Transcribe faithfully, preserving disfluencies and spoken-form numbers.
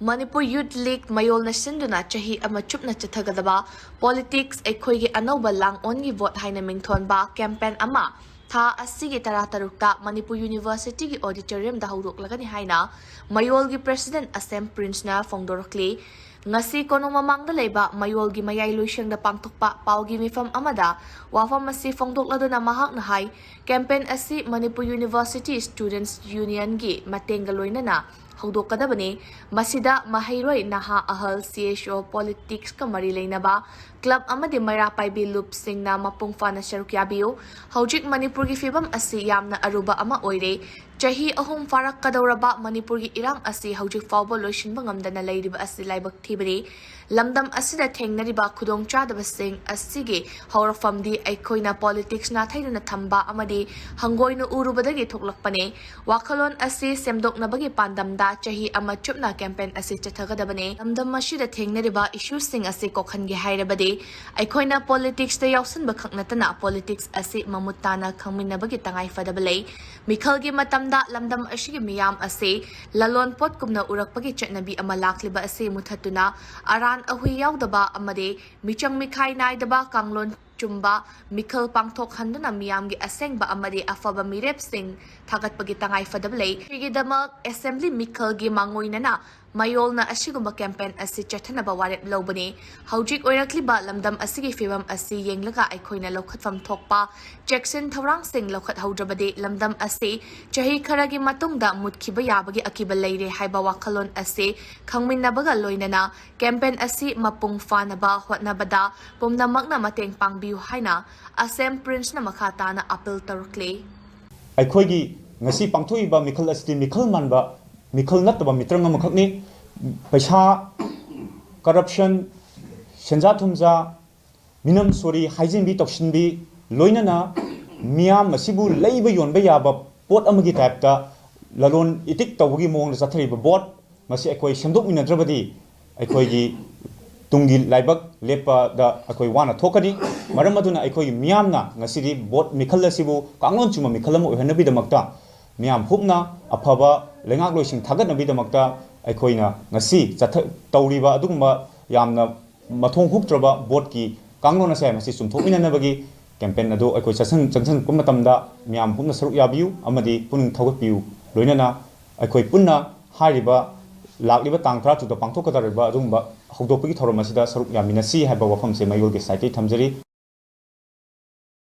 ꯃꯅꯤꯄꯨꯔ ꯌꯨꯠ league ꯃꯌꯣꯜꯅ ꯁꯤꯟꯗꯨꯅ ꯆꯍꯤ ꯑꯃ ꯆꯨꯞꯅ ꯆꯠꯊꯒꯗꯕ ꯄꯣꯂꯤꯇꯤꯛꯁ ꯑꯩꯈꯣꯏꯒꯤ ꯑꯅꯧꯕ ꯂꯥꯡꯑꯣꯟꯒꯤ ꯚꯣꯠ ꯍꯥꯏꯅ ꯃꯤꯡꯊꯣꯟꯕ ꯀꯦꯝꯄꯦꯟ ꯑꯃ ꯊꯥ ꯑꯁꯤꯒꯤ ꯇꯔꯥꯇꯔꯨꯛꯇ ꯃꯅꯤꯄꯨꯔ ꯌꯨꯅꯤꯚꯔꯁꯤꯇꯤꯒꯤ ꯑꯣꯗꯤꯇꯣꯔꯤꯌꯝꯗ ꯍꯧꯗꯣꯛꯂꯒꯅꯤ ꯍꯥꯏꯅ ꯃꯌꯣꯜꯒꯤ ꯄ꯭ꯔꯦꯁꯤꯗꯦꯟꯠ ꯑꯁꯦꯝ ꯄ꯭ꯔꯤꯟꯁꯅ ꯐꯣꯡꯗꯣꯔꯛꯂꯤ꯫ ꯉꯁꯤ ꯀꯣꯅꯨꯡ ꯃꯃꯥꯡꯗ ꯂꯩꯕ ꯃꯌꯣꯜꯒꯤ ꯃꯌꯥꯏ ꯂꯣꯏꯁꯪꯗ ꯄꯥꯡꯊꯣꯛꯄ ꯄꯥꯎꯒꯤ ꯃꯤꯐꯝ ꯑꯃꯗ ꯋꯥꯐꯝ ꯑꯁꯤ ꯐꯣꯡꯗꯣꯛꯂꯗꯨꯅ ꯃꯍꯥꯛꯅ ꯍꯥꯏ, ꯀꯦꯝꯄꯦꯟ ꯑꯁꯤ ꯃꯅꯤꯄꯨꯔ ꯌꯨꯅꯤꯚꯔꯁꯤꯇꯤ ꯁ꯭ꯇꯨꯗꯦꯟꯠꯁ ꯌꯨꯅꯤꯌꯟꯒꯤ ꯃꯇꯦꯡꯒ ꯂꯣꯏꯅꯅ ꯍꯧꯗꯣꯛꯀꯗꯕꯅꯤ꯫ ꯃꯁꯤꯗ ꯃꯍꯩꯔꯣꯏ, ꯅꯍꯥ, ꯑꯍꯜ, ꯁꯤ ꯑꯦꯁ ꯑꯣ, ꯄꯣꯂꯤꯇꯤꯛꯁꯀ ꯃꯔꯤ ꯂꯩꯅꯕ ꯀ꯭ꯂꯕ ꯑꯃꯗꯤ ꯃꯩꯔꯥ ꯄꯥꯏꯕꯤ ꯂꯨꯞꯁꯤꯡꯅ ꯃꯄꯨꯡ ꯐꯥꯅ ꯁꯔꯨꯛ ꯌꯥꯕꯤꯌꯨ꯫ ꯍꯧꯖꯤꯛ ꯃꯅꯤꯄꯨꯔꯒꯤ ꯐꯤꯕꯝ ꯑꯁꯤ ꯌꯥꯝꯅ ꯑꯔꯨꯕ ꯑꯃ ꯑꯣꯏꯔꯦ꯫ ꯆꯍꯤ ꯑꯍꯨꯝ ꯐꯥꯔꯛꯀꯗꯧꯔꯕ ꯃꯅꯤꯄꯨꯔꯒꯤ ꯏꯔꯥꯡ ꯑꯁꯤ ꯍꯧꯖꯤꯛ ꯐꯥꯎꯕ ꯂꯣꯏꯁꯤꯟꯕ ꯉꯝꯗꯅ ꯂꯩꯔꯤꯕ ꯑꯁꯤ ꯂꯥꯏꯕꯛ ꯊꯤꯕꯅꯤ꯫ ꯂꯝꯗꯝ ꯑꯁꯤꯗ ꯊꯦꯡꯅꯔꯤꯕ ꯈꯨꯗꯣꯡꯆꯥꯗꯕꯁꯤꯡ ꯑꯁꯤꯒꯤ ꯍꯧꯔꯛꯐꯝꯗꯤ ꯑꯩꯈꯣꯏꯅ ꯄꯣꯂꯤꯇꯤꯛꯁ ꯅꯥꯊꯩꯗꯨꯅ ꯊꯝꯕ ꯑꯃꯗꯤ ꯍꯪꯒꯣꯏꯅ ꯎꯔꯨꯕꯗꯒꯤ ꯊꯣꯛꯂꯛꯄꯅꯤ꯫ ꯋꯥꯈꯜꯂꯣꯟ ꯑꯁꯤ ꯁꯦꯝꯗꯣꯛꯅꯕꯒꯤ ꯄꯥꯟꯗꯝꯗ ꯆꯍꯤ ꯑꯃ ꯆꯨꯞꯅ ꯀꯦꯝꯄꯦꯟ ꯑꯁꯤ ꯆꯠꯊꯒꯗꯕꯅꯤ꯫ ꯂꯝꯗꯝ ꯑꯁꯤꯗ ꯊꯦꯡꯅꯔꯤꯕ ꯏꯁꯨꯁꯤꯡ ꯑꯁꯤ ꯀꯣꯛꯍꯟꯒꯦ ꯍꯥꯏꯔꯕꯗꯤ ꯑꯩꯈꯣꯏꯅ ꯄꯣꯂꯤꯇꯤꯛꯁꯇ ꯌꯥꯎꯁꯟꯕ ꯈꯛ ꯅꯠꯇꯅ ꯄꯣꯂꯤꯇꯤꯛꯁ ꯑꯁꯤ ꯃꯃꯨꯠ ꯇꯥꯅ ꯈꯪꯃꯤꯟꯅꯕꯒꯤ ꯇꯉꯥꯏ ꯐꯗꯕ ꯂꯩ꯫ ꯃꯤꯈꯜꯒꯤ ꯃꯇꯝꯗ ꯂꯝꯗꯝ ꯑꯁꯤꯒꯤ ꯃꯤꯌꯥꯝ ꯑꯁꯤ ꯂꯂꯣꯟ ꯄꯣꯠꯀꯨꯝꯅ ꯎꯔꯛꯄꯒꯤ ꯆꯠꯅꯕꯤ ꯑꯃ ꯂꯥꯛꯂꯤꯕ ꯑꯁꯤ ꯃꯨꯊꯠꯇꯨꯅ ꯑꯔꯥꯟ ꯑꯍꯨꯏ ꯌꯥꯎꯗꯕ ꯑꯃꯗꯤ ꯃꯤꯆꯪ ꯃꯤꯈꯥꯏ ꯅꯥꯏꯗꯕ ꯀꯥꯡꯂꯣꯟ ꯆꯨꯝꯕ ꯃꯤꯈꯜ ꯄꯥꯡꯊꯣꯛꯍꯟꯗꯨꯅ ꯃꯤꯌꯥꯝꯒꯤ ꯑꯁꯦꯡꯕ ꯑꯃꯗꯤ ꯑꯐꯕ ꯃꯤꯔꯦꯞꯁꯤꯡ ꯊꯥꯒꯠꯄꯒꯤ ꯇꯉꯥꯏ ꯐꯗꯕ ꯂꯩ꯫ ꯁꯤꯒꯤꯗꯃꯛ ꯑꯦꯁꯦꯝꯕ꯭ꯂꯤ ꯃꯤꯈꯜꯒꯤ ꯃꯥꯡꯑꯣꯏꯅꯅ ꯃꯌꯣꯜꯅ ꯑꯁꯤꯒꯨꯝꯕ ꯀꯦꯝꯄꯦꯟ ꯑꯁꯤ ꯆꯠꯊꯅꯕ ꯋꯥꯔꯦꯞ ꯂꯧꯕꯅꯤ꯫ ꯍꯧꯖꯤꯛ ꯑꯣꯏꯔꯛꯂꯤꯕ ꯂꯝꯗꯝ ꯑꯁꯤꯒꯤ ꯐꯤꯕꯝ ꯑꯁꯤ ꯌꯦꯡꯂꯒ ꯑꯩꯈꯣꯏꯅ ꯂꯧꯈꯠꯐꯝ ꯊꯣꯛꯄ ꯆꯦꯛꯁꯤꯟ ꯊꯧꯔꯥꯡꯁꯤꯡ ꯂꯧꯈꯠꯍꯧꯗ꯭ꯔꯕꯗꯤ ꯂꯝꯗꯝ ꯑꯁꯤ ꯆꯍꯤ ꯈꯔꯒꯤ ꯃꯇꯨꯡꯗ ꯃꯨꯠꯈꯤꯕ ꯌꯥꯕꯒꯤ ꯑꯀꯤꯕ ꯂꯩꯔꯦ ꯍꯥꯏꯕ ꯋꯥꯈꯜꯂꯣꯟ ꯑꯁꯤ ꯈꯪꯃꯤꯟꯅꯕꯒ ꯂꯣꯏꯅꯅ ꯀꯦꯝꯄꯦꯟ ꯑꯁꯤ ꯃꯄꯨꯡ ꯐꯥꯅꯕ ꯍꯣꯠꯅꯕꯗ ꯄꯨꯝꯅꯃꯛꯅ ꯃꯇꯦꯡ ꯄꯥꯡꯕꯤꯌꯨ ꯍꯥꯏꯅ ꯑꯁꯦꯝ ꯄ꯭ꯔꯤꯟꯁꯅ ꯃꯈꯥ ꯇꯥꯅ ꯑꯥꯄꯤꯜ ꯇꯧꯔꯛꯂꯤ꯫ ꯑꯩꯈꯣꯏꯒꯤ ꯉꯁꯤ ꯄꯥꯡꯊꯣꯛꯏꯕ ꯃꯤꯈꯜ ꯑꯁꯤꯗꯤ ꯃꯤꯈꯜ ꯃꯥꯟꯕ ꯃꯤꯈꯜ ꯅꯠꯇꯕ ꯃꯤꯇ꯭ꯔꯪ ꯑꯃꯈꯛꯅꯤ꯫ ꯄꯩꯁꯥ, ꯀꯔꯞꯁꯟ, ꯁꯦꯟꯖꯥ ꯊꯨꯝꯖꯥ, ꯃꯤꯅꯝ ꯁꯣꯔꯤ, ꯍꯥꯏꯖꯤꯟꯕꯤ ꯇꯧꯁꯤꯟꯕꯤ, ꯂꯣꯏꯅꯅ ꯃꯤꯌꯥꯝ ꯑꯁꯤꯕꯨ ꯂꯩꯕ ꯌꯣꯟꯕ ꯌꯥꯕ ꯄꯣꯠ ꯑꯃꯒꯤ ꯇꯥꯏꯞꯇ ꯂꯂꯣꯟ ꯏꯇꯤꯛ ꯇꯧꯕꯒꯤ ꯃꯑꯣꯡꯗ ꯆꯠꯊꯔꯤꯕ ꯕꯣꯠ ꯃꯁꯤ ꯑꯩꯈꯣꯏ ꯁꯦꯝꯗꯣꯛꯃꯤꯟꯅꯗ꯭ꯔꯕꯗꯤ ꯑꯩꯈꯣꯏꯒꯤ ꯇꯨꯡꯒꯤ ꯂꯥꯏꯕꯛ ꯂꯦꯞꯄꯗ ꯑꯩꯈꯣꯏ ꯋꯥꯅ ꯊꯣꯛꯀꯅꯤ꯫ ꯃꯔꯝ ꯑꯗꯨꯅ ꯑꯩꯈꯣꯏꯒꯤ ꯃꯤꯌꯥꯝꯅ ꯉꯁꯤꯗꯤ ꯕꯣꯠ ꯃꯤꯈꯜ ꯑꯁꯤꯕꯨ ꯀꯥꯡꯂꯣꯟ ꯆꯨꯝꯕ ꯃꯤꯈꯜ ꯑꯃ ꯑꯣꯏꯍꯟꯅꯕꯒꯤꯗꯃꯛꯇ ꯃꯤꯌꯥꯝ ꯄꯨꯝꯅ ꯑꯐꯕ ꯂꯩꯉꯥꯛꯂꯣꯏꯁꯤꯡ ꯊꯥꯒꯠꯅꯕꯒꯤꯗꯃꯛꯇ ꯑꯩꯈꯣꯏꯅ ꯉꯁꯤ ꯆꯠꯊ-, ꯇꯧꯔꯤꯕ ꯑꯗꯨꯒꯨꯝꯕ ꯌꯥꯝꯅ ꯃꯊꯣꯡ ꯍꯨꯛꯇ꯭ꯔꯕ ꯚꯣꯠꯀꯤ ꯀꯥꯡꯂꯣꯟ ꯑꯁꯦ ꯃꯁꯤ ꯆꯨꯝꯊꯣꯛꯃꯤꯟꯅꯅꯕꯒꯤ ꯀꯦꯝꯄꯦꯟ ꯑꯗꯨ ꯑꯩꯈꯣꯏ ꯆꯠꯁꯟ-, ꯆꯪꯁꯤꯟꯂꯛꯄ ꯃꯇꯝꯗ ꯃꯤꯌꯥꯝ ꯄꯨꯝꯅ ꯁꯔꯨꯛ ꯌꯥꯕꯤꯌꯨ ꯑꯃꯗꯤ ꯄꯨꯛꯅꯤꯡ ꯊꯧꯒꯠꯄꯤꯌꯨ꯫ ꯂꯣꯏꯅꯅ ꯑꯩꯈꯣꯏ ꯄꯨꯟꯅ ꯍꯥꯏꯔꯤꯕ ꯂꯥꯛꯂꯤꯕ ꯇꯥꯡ ꯇꯔꯥꯇꯔꯨꯛꯇ ꯄꯥꯡꯊꯣꯛꯀꯗꯧꯔꯤꯕ ꯑꯗꯨꯒꯨꯝꯕ ꯍꯧꯗꯣꯛꯄꯒꯤ ꯊꯧꯔꯝ ꯑꯁꯤꯗ ꯁꯔꯨꯛ ꯌꯥꯃꯤꯟꯅꯁꯤ ꯍꯥꯏꯕ ꯋꯥꯐꯝꯁꯦ ꯃꯌꯣꯜꯒꯤ ꯁꯥꯏꯠꯇꯒꯤ ꯊꯝꯖꯔꯤ꯫